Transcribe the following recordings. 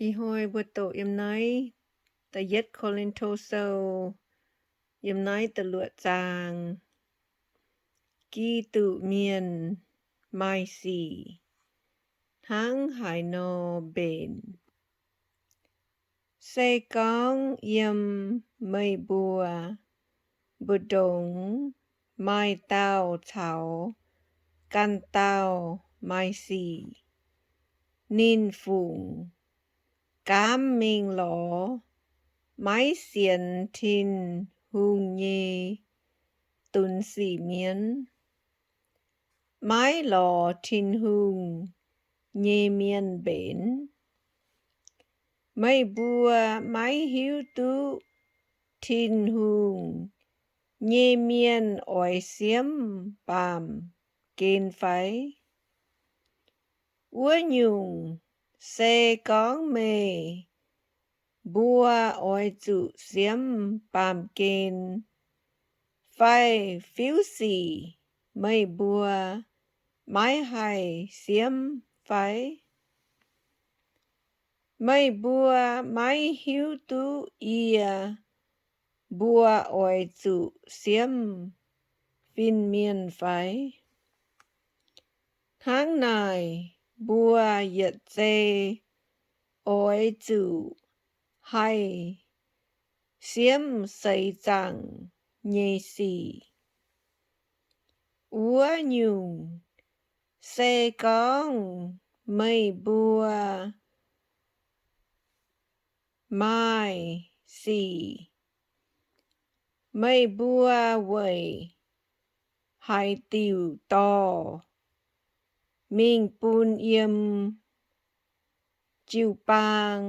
Ih hnoi mbuo doqc yiem naaiv da'yietv Ko^lin^to Sou, yiem naaiv da'luoqc zaang. Giduc Mienh Maaih Sic Hnangv Haaix Nor Mbenc. Se gorngv yiem meih mbuo mbu'ndongx maaih dauh caux ganh dauh maaih sic, ninh fungc gaamv mingh lorz maiv sienx Tin-Hungh nyei dunx sic mienh, maiv lorz Tin-Hungh nyei mienh mbenc? Meih mbuo maiv hiuv duqv Tin-Hungh nyei mienh oix siemv baamh gen fai? Wuov nyungc, se gorngv meih mbuo oix zuqc siemv baamh gen fai fiuv sic, meih mbuo maiv haih siemv fai? Meih mbuo maiv hiuv duqv yie mbuo oix zuqc siemv fin-mienh fai? Hnangv naaic, mbuo yietc zei oix zuqc haih siemv seix zaangc nyei sic. Wuov nyungc, se gorngv meih mbuo maaih sic, meih mbuo weic haaix diuc dorh mingh bun yiem jiu-baang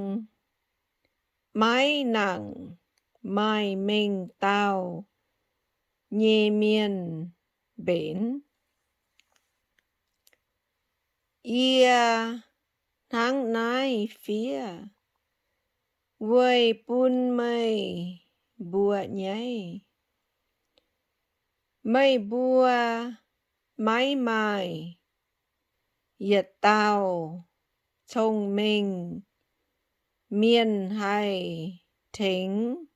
maiv nangc maaih mengh dauh nyei mienh mbenc? Yie hnangv naaiv fiev weic bun meih mbuo nyaiv. Meih mbuo maiv maaih yietc dauh cong-mengh mienh haih tengx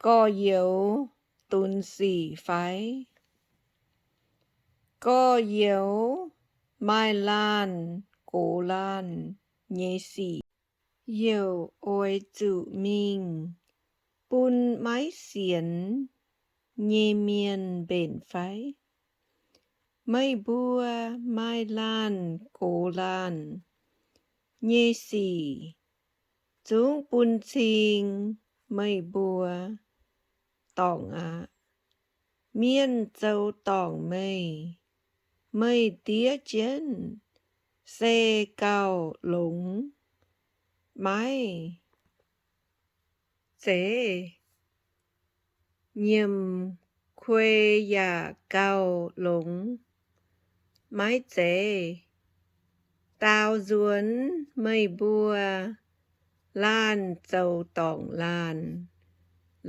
gorx-youz dunx sic fai? Gorx-youz maaih laanh gox laanh nyei sic, youc oix zuqc mingh bun maiv sienx nyei mienh mbenc fai? Meih mbuo maaih laanh gox laanh nyei sic, zungv bun cing meih mbuo dorngc aqv. Mienh zoux dorngc meih, meih diev jienv se gauh longx maiv zeiz? Nyiemc kuei yaac gauh longx maiv zeiz? Daaux nzuonx meih mbuo laanh zoux dorngc laanh,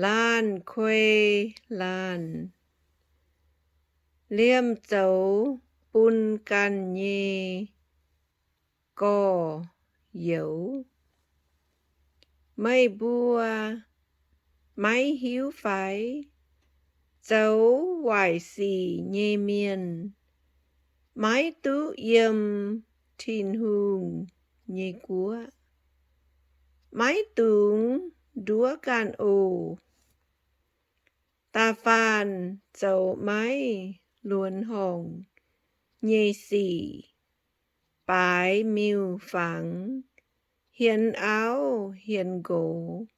laanh kuei laanh, liemh zoux bun ganh nyei gorx-youz. Meih mbuo maiv hiuv fai? Zoux waaic sic nyei mienh maiv duqv yiem Tin-Hungh nyei guoqv. Maiv dungx nduov ganh oc. Da'faanh zoux maiv luonx horngc nyei sic, baaix miuc-fangx, hienx auv hienx nqox,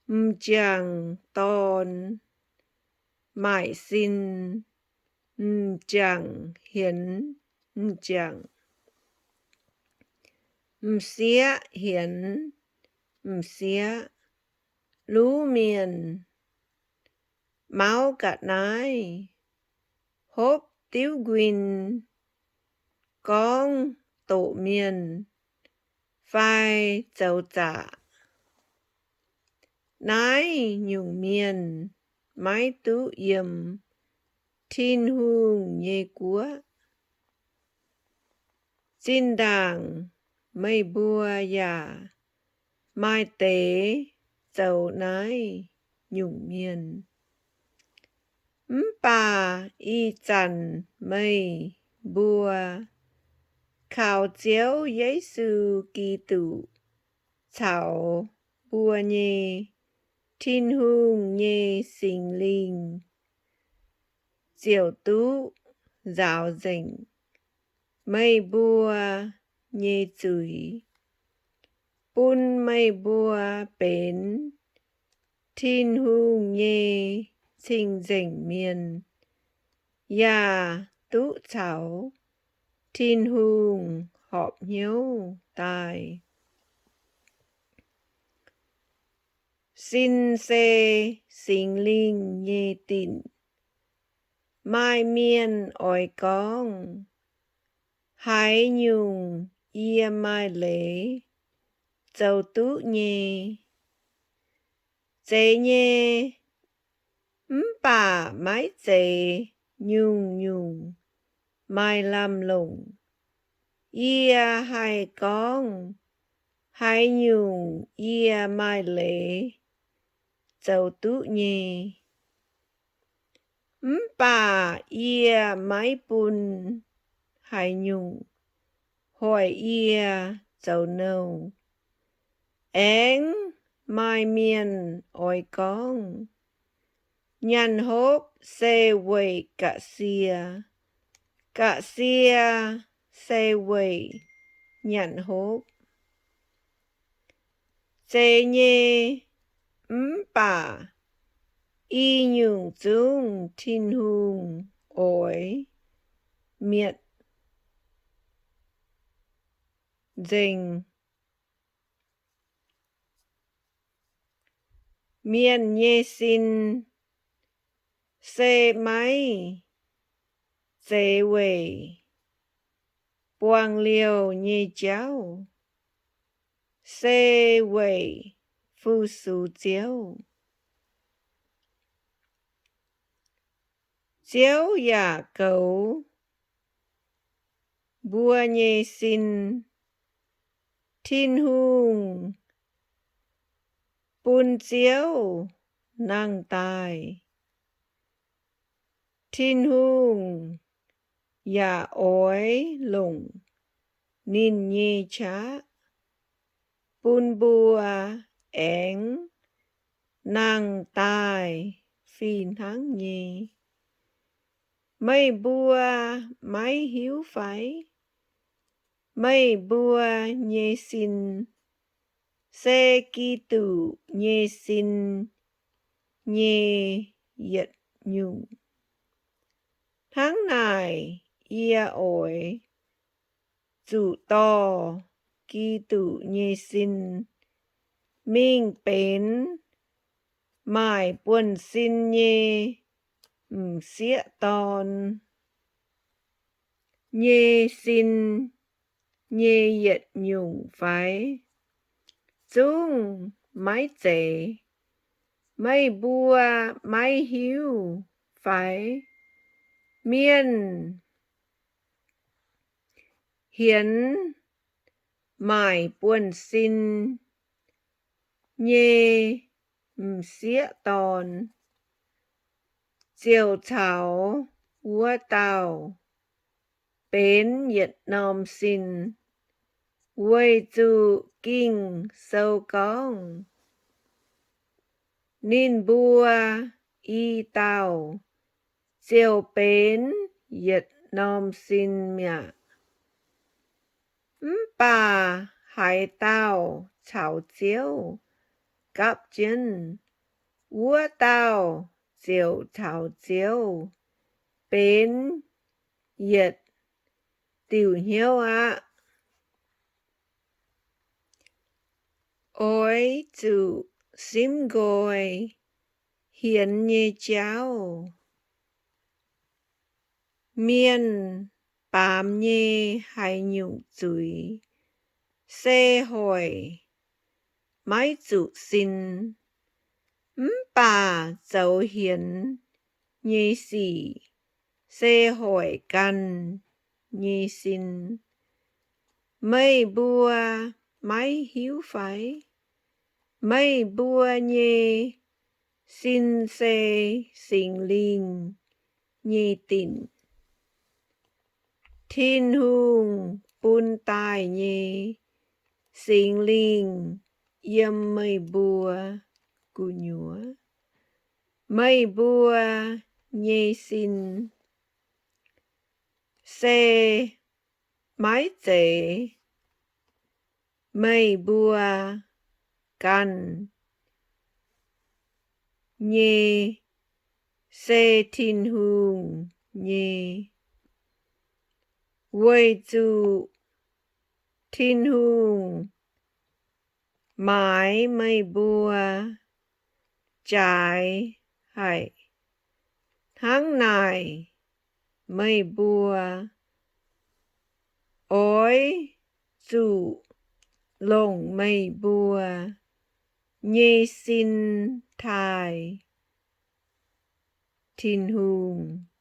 m'jangc dorn, maaic sin, m'jangc hienx m'jangc, m'sieqv hienx m'sieqv, luv mienh, mauv ga'naaiv, hopv diuv nquin, gorngv doqc mienh, fai zoux zaqc. Naaiv nyungc mienh maiv duqv yiem Tin-Hungh nyei guoqv. Zinh ndaangc meih mbuo yaac maaih deix zoux naaiv nyungc mienh. Mv baac ih zanc meih mbuo kaux Ziouv Yesu Giduc caux mbuo nyei Tin-Hungh nyei Singx Lingh ziouc duqv nzaaux nzengc meih mbuo nyei zuiz, bun meih mbuo benx Tin-Hungh nyei cing-nzengc mienh, yaac duqv caux Tin-Hungh horpc hnyouv daaih. Sin se Singx Lingh nyei dinc. Maaih mienh oix gorngv, haaix nyungc yie maaih leiz zoux duqv nyei? Zeiz nyei, mv baac maiv zeiz nyungc-nyungc maaih lamh longc. Yie haih gorngv haaix nyungc yie maaih leiz zoux duqv nyei. Mv baac yie maiv bun haaix nyungc hoic yie zoux nouh. Aengx maaih mienh oix gorngv, nyanc hopv se weic ga'sie, ga'sie se weic nyanc hopv. Zeiz nyei, mv baac i nyungc zungv Tin-Hungh oix mietc nzengc. Mienh nyei sin se maiv zeiz weic buangh liouh nyei jauv, se weic fu-sux Ziouv. Ziouv yaac goux mbuo nyei sin. Tin-Hungh bun Ziouv nangh daaih. Tin-Hungh yaac oix longc ninh nyei qaqv bun mbuo aengx nangh daaih fih hnangv nyei. Meih mbuo maiv hiuv fai? Meih mbuo nyei sin se Giduc nyei sin nyei yietc nyungc. Hnangv naaic, yie oix zuqc dorh Giduc nyei sin mingh benx maaic buonv-sin nyei m'sieqv dorn nyei sin nyei yietc nyungc fai? Zungv maiv zeiz. Meih mbuo maiv hiuv fai? Mienh hienx maaic buonv-sin nyei m'sieqv dorn ziouc caux wuov dauh benx yietc norm sin, weic zuqc Ging-Sou gorngv, ninh mbuo i dauh ziouc benx yietc norm sin mi'aqv. Mv baac haaix dauh caux Ziouv gapv jienv, wuov dauh ziouc caux Ziouv benx yietc diuc hnyouv aqv. Oix zuqc simv nqoi hienx nyei jauv. Mienh baamz nyei haaix nyungc zuiz se hoic maiv zuqc sin, mv baac zoux hienx nyei sic se hoic ganh nyei sin. Meih mbuo maiv hiuv fai? Meih mbuo nyei sin se Singx Lingh nyei dinc. Tin-Hungh bun daaih nyei Singx Lingh yiem meih mbuo gu'nyuoz. Meih mbuo nyei sin se maiv zeiz meih mbuo ganh nyei, se Tin-Hungh nyei, weic zuqc Tin-Hungh maaiz meih mbuo jaaix haic. Hnangv naaic, meih mbuo oix zuqc longc meih mbuo nyei sin taaih Tin-Hungh.